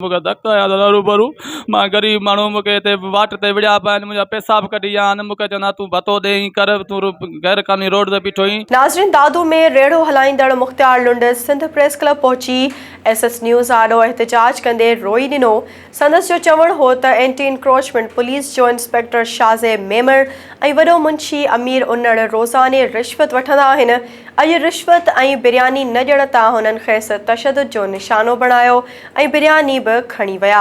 مون کي ڌڪ هنيا اٿن هروڀرو مان غريب ماڻهو مون کي هتي واٽ تي وڙهيا پيا آهن منهنجا پئسا به ڪڍي ويا آهن مون کي چوندا تون ڀتو ڏي ائين ڪر تون غير قانوني روڊ تي بيٺو آهين. ناظرين دادو ۾ ريڙهو هلائيندڙ مختيار لنڊ سنڌ پريس ڪلب پهچي ايس ايس نيوز آڏو احتجاج ڪندي روئي ڏنو سندس جو چوڻ هو ته اينٽي انڪروچمينٽ پوليس جو انسپيڪٽر شاهزيب ميمڻ ۽ وڏو منشي امير انڙ روزاني رشوت وٺندا آهن اڄ رشوت ۽ برياني نه ڏيڻ تان هنن کيس تشدد جو نشانو بڻايو ۽ برياني به کڻي ويا.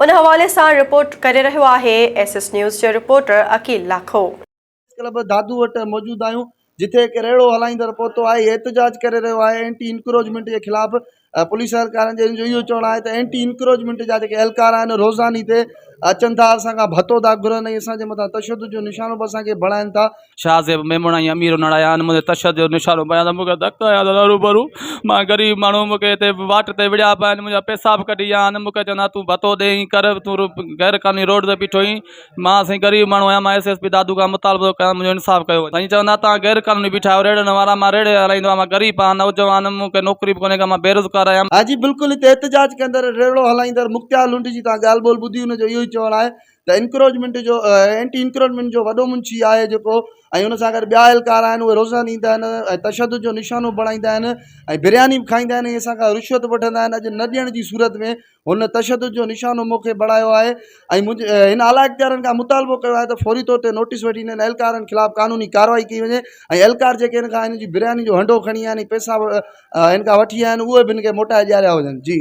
ان حوالي سان رپورٽ ڪري رهيو آهي ايس ايس نيوز جو reporter Aqeel Lakho. Press club Dadu وٽ موجود آهيون جتي هڪ ريڙهو هلائيندڙ پهتو آهي احتجاج ڪري رهيو آهي اينٽي انڪروچمينٽ جي خلاف پوليس اهلڪارن جو اهو چوڻ آهي ته اينٽي انڪروچمينٽ جا جيڪي اهلڪار آهن روزاني تي اچن ٿا اسان کان ڀتو ٿا گهرن ۽ اسان جي مٿان تشدد جو نشانو به اسان کي بڻائن ٿا. شاهزيب ميمڻ ۽ امير انڙ آيا آهن منهنجي تشدد جو نشانو بڻايو اٿن مون کي ڌڪ هنيا اٿن هروڀرو مان غريب ماڻهو مون کي هتي واٽ تي وڙهيا پيا آهن منهنجا پئسا به ڪڍي ويا آهن مون کي چوندا تون ڀتو ڏي ائين ڪر تون غير قانوني روڊ تي بيٺو آهين مان سائين غريب ماڻهو آهيان مان ايس ايس پي دادو کان مطالبو ٿو ڪيان منهنجو انصاف ڪيو وڃي. سائين چوندا توهان غير قانوني بيٺا آهيو ريڙهن وارا مان ريڙهي هلائيندو آهيان مان غريب آهيان نوجوان مون کي نوڪري به ڪونهي ڪا مان بيروزگار آهيان. ها جي بلڪل هتي احتجاج ڪندڙ ريڙهو هلائيندڙ مختيار لنڊ جي توهان ڳالهه ٻولهه ٻڌي ان جو اهو ئي چوڻ آهي ته انڪروچمينٽ جو اينٽي انڪروچمينٽ جو وڏو منشي آهي جيڪو ۽ ان سان گڏ ٻيا اهلڪار آهن اهي روزاني ايندا آهن ۽ تشدد جو نشانو بڻائيندا آهن ۽ برياني به کائيندا آهن ۽ اسان کان رشوت وٺندا آهن اڄ نه ڏيڻ جي صورت ۾ هن تشدد جو نشانو مون کي بڻايو آهي ۽ هن اعليٰ اختيارين کان مطالبو ڪيو آهي ته فوري طور تي نوٽيس وٺي انهن اهلڪارن خلاف قانوني ڪارروائي ڪئي وڃي ۽ اهلڪار جيڪي هن کان هن جي برياني جو هنڊو کڻي ويا آهن ۽ پئسا هن کان وٺي ويا آهن اهي به هن کي موٽائي ڏياريا وڃن جي.